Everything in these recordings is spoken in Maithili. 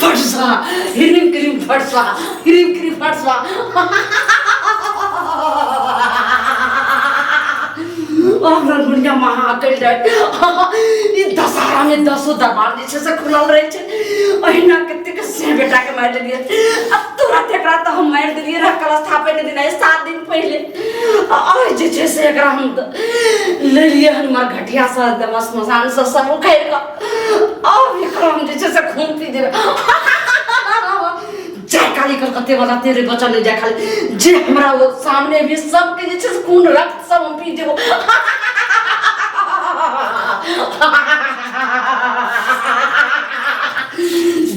फटसा, ह्रीम क्रीम फटसा, ह्रीम क्रीम फटसा। हमरा दुनिया महाकल जाय। ई दशहरा में दसो दरबार जे छै से खुलल रहै छै। अहिना कतेक से बेटा के मारि देलियै आ तुरंत एकरा तऽ हम मारि देलियै रह कलश थापै के दिन 7 दिन पहिले। आ जे छै से एकरा हम लेलियै हन मरघटिया से श्मशान से सब उखाड़ि कऽ। आब एकरा हम जे छै से खून पी देबै। जय काली कलकत्ते वाला तेरे बचल नहीं जाय खाली जे हमरा वो सामने भी सबके जे छै से खून रक्त सब हम पी देबो।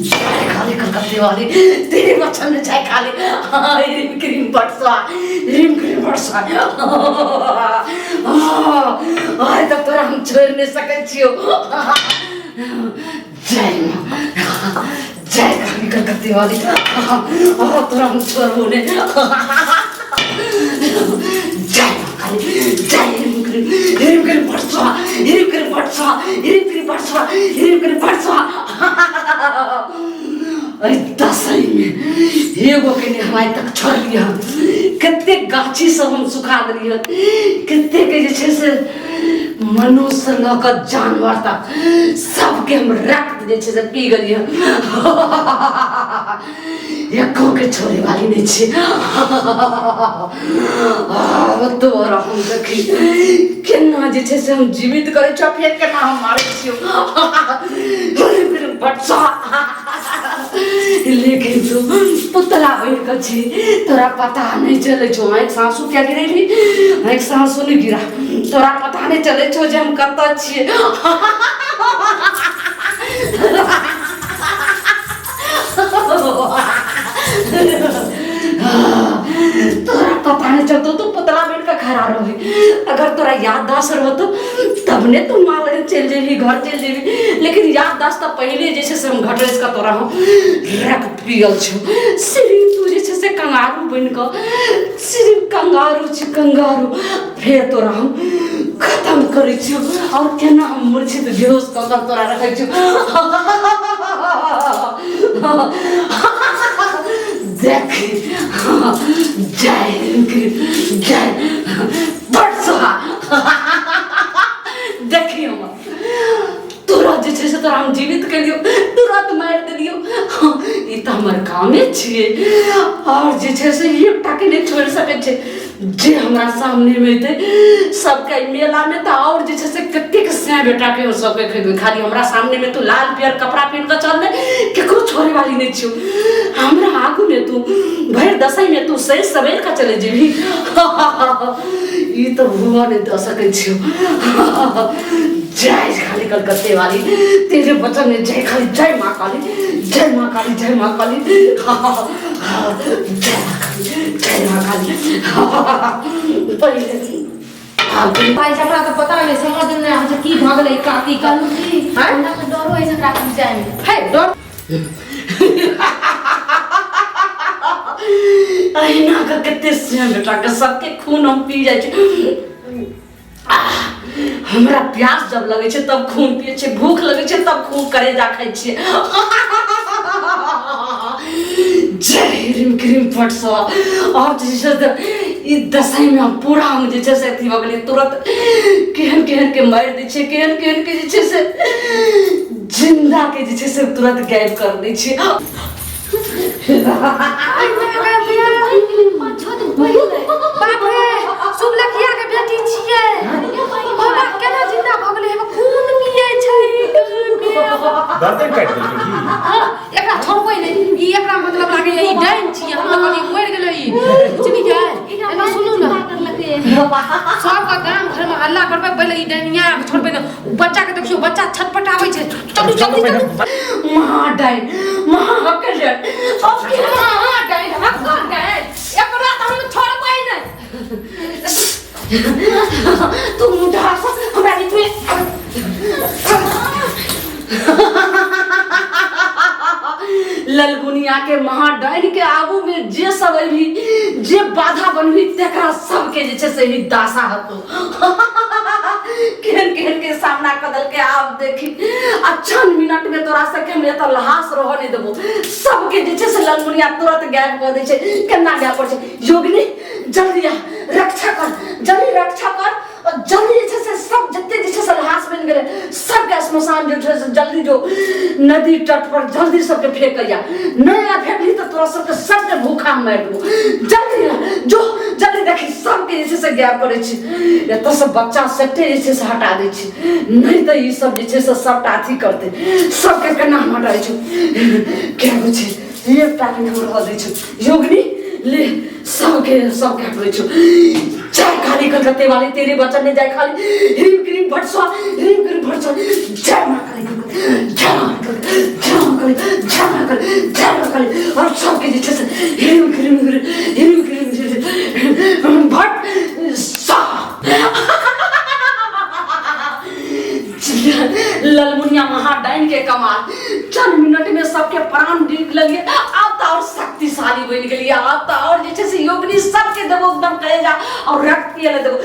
जय काली कलकत्ते वाली तेरे बचल नहीं जाय खाली। ह्रीम क्रीम बटसा, ह्रीम क्रीम बटसा। आइ तक तोरा हम छोड़ि नहि सकै छियौ। जय माँ, जय काली कलकत्ते वाली, तोरा हम छोड़बो नहि। जय माँ काली, जय ह्रीम क्रीम, ह्रीम क्रीम बटसा, ह्रीम क्रीम बटसा, ह्रीम क्रीम बटसा, ह्रीम क्रीम बटसा। एहि दशैंमे एगो के नहि हम आइ तक छोड़लियै हन। कतेक गाछी सब हम सुखा देलियै हन, कतेक जे छै से मनुष्य लऽ कऽ जानवर तक सबके हम रक्त जे छै से पी गेलियै हन। एको के छोड़े वाली नहि छी। तोरा हम देखी केना जे छै से हम जीवित करै छियौ, फेर केना हम मारै छियौ। बच्चा लेकिन तू पुतला बनि कऽ छी, तोरा पता नहि चलै छौ। आँखि सासु किया गिरेली? आँखि सासु नहि गिरा, तोरा पता नहि चलै छौ जे हम कतऽ छियै। तोरा पता नहीं चलतो, तू पुतला बन के खड़ा रही। अगर तोरा याददाश्त रहतो तब ने तू माँ लग चल जेबी, घर चल जेबी। लेकिन याददाश्त तो पहले जे छै से हम घटैस के तोरा हम रख पियल छौ। सिर्फ तू जे छै से कंगारू बनि कऽ, सिर्फ कंगारू छी कंगारू। फेर तोरा हम खत्म करै छियौ और केना हम मूर्छित बेहोश कऽ कऽ तोरा रखै छियौ। देख, जय जय बड़ सोहा। देखी हमर तोरा जे छै से तोरा हम जीवित केलियौ, तुरंत मारि देलियौ। ई तऽ हमर कामे छियै। और जे छै से एकटा के नहि छोड़ि सकै छै जे हमरा सामने मे एतै सबके। एहि मेला मे तऽ और जे छै से कतेक सै बेटा के सबके खेबै। खाली हमरा सामने मे तू लाल पियर कपड़ा पहिन कऽ चल ने, केकरो छोड़े वाली नहि छियौ। हमरा आगू मे तू भरि दसै मे तू सहि सवेर कऽ चले जेबही, ई तऽ हुआ नहि दऽ सकै छियौ। जय खाली कलकत्ते वाली तेरे बचन में जय खाली, जय माँ काली, जय माँ काली, जय माँ काली, जय माँ काली, जय माँ काली। पहिले भाई हमरा तऽ पता नहि, समझ नहि आबै छै की भऽ गेलै काकी के। कहलहुँ की, आँय? हमरा तऽ डरो होइ छै एकरा लग जायमे। हे डर अहिना के कते से बेटा के सबके खून हम पी जाइ छी। हमरा प्यास जब लगै छै तब खून पियै छियै, भूख लगै छै तब खून करेजा खाइ छियै। जय ह्रीम क्रीम फट सँ। आब जे छै से ई दशैं मे हम पूरा हम जे छै से अथी भऽ गेलियै। तुरंत केहन केहन के मारि दै छियै, केहन केहन के जे छै से जिंदा के जे छै से तुरंत गायब कर दै छियै। बाप रे, सुबलखिया के बेटी छियै। बाबा केना जिंदा भऽ गेलै? हेबे खून पियै छै। गर्दन काटि देलकै की? हाँ, एकरा छोड़बै नहि। ई एकरा मतलब लागैया ई डाइन छियै। हम तऽ कहलियै मरि गेलै ई, बुझलियै? एना सुनू ने, सबके गाम घरमे हल्ला करबै पहिले। ई डाइनिया के छोड़बै नहि। बच्चा के देखियौ, बच्चा छटपटाबै छै। चलू जल्दी चलू। महाडाइन महाकल्याण। महाडाइन हक्कर डाइन, एकरा तऽ हम छोड़बै नहि। तू मुंडा हमरा बीच में ललगुनिया। ललमुनिया के महाडाइन के आगू में जे सब अभी जे बाधा बनबी तकरा सबके जे छै से ही दासा हतो। केहन केहन के सामना कऽ देलकै। आब देखी आ चंद मिनट में तोरा सबके हम एतऽ लहास रहऽ नहि देबो। सबके जे छै से ललमुनिया तुरंत गायब कऽ दै छै। केना गायब करै छै? योगिनी जल्दी आ, रक्षा कर, जल्दी रक्षा कर और जल्दी जे छै से सब जते जे छै से लहास बनि गेलै सबके श्मशान जे छै से जल्दी जो नदी तट पर जल्दी सबके फेंकैया। नहि आ फेंकली तऽ तोरा सबके सबके भूखा मारि देबो। जल्दी आ, जो जल्दी देखी सबके जे छै से गायब करै छी। एतऽ से बच्चा सबके जे छै से हटा दै छी, नहि तऽ ई सब जे छै से सबटा अथी करतै। सबके केना हम हटाबै छी? क्या होइ छै? एकटा के हम रहऽ दै छी। योगिनी ले सबके सबके हटबै छौ। जय काली कलकत्ते वाली, तेरे बचन ने जय खाली। ह्रीम क्रीम भट स्वा, ह्रीम क्रीम भट स्वा। जय माँ काली कलकत्ते, जय माँ काली, जय माँ काली, जय माँ काली, जय माँ काली। और सबके जे छै से ह्रीम क्रीम ह्रीम क्रीम भट स्वा। ललमुनिया महाडाइन के कमाल, चंद मिनट में सबके प्राण डीप लगे। आब तऽ और शक्तिशाली बनि गेलियै। आब तऽ और जे छै से योगिनी सबके देबो एकदम कलेजा और रक्त पिए लए देबो।